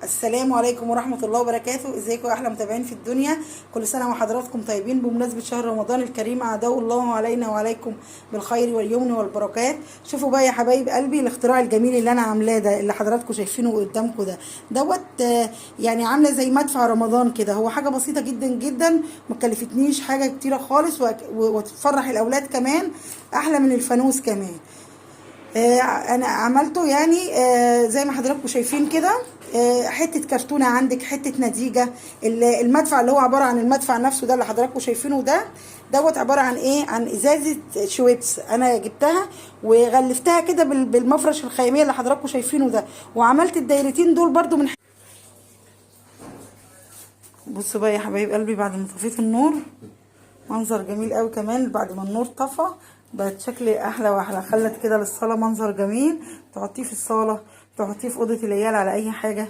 السلام عليكم ورحمة الله وبركاته. ازيكم يا احلى متابعين في الدنيا؟ كل سنة وحضراتكم طيبين. بمناسبة شهر رمضان الكريم أعاده الله علينا وعليكم بالخير واليمن والبركات. شوفوا بقى يا حبايب قلبي الاختراع الجميل اللي انا عاملاه ده، اللي حضراتكم شايفينه قدامكم ده دوت، يعني عاملة زي مدفع رمضان كده. هو حاجة بسيطة جدا جدا، ما كلفتنيش حاجة كتيرة خالص، وتفرح الاولاد كمان احلى من الفانوس كمان. انا عملته يعني زي ما حضراتكم شايفين كده. حتة كرتونة عندك، حتة نتيجة المدفع اللي هو عبارة عن المدفع نفسه ده اللي حضراتكم شايفينه ده دوت، عبارة عن ايه؟ عن ازازة شويبس انا جبتها وغلفتها كده بالمفرش الخيميه اللي حضراتكم شايفينه ده، وعملت الدايرتين دول برده من. بصوا بقى يا حبايب قلبي، بعد ما طفيت النور منظر جميل قوي. كمان بعد ما النور طفى بقت شكل احلى واحلى، خلت كده للصاله منظر جميل. تحطيه في الصاله، تحطيه في اوضة العيال، على اي حاجة.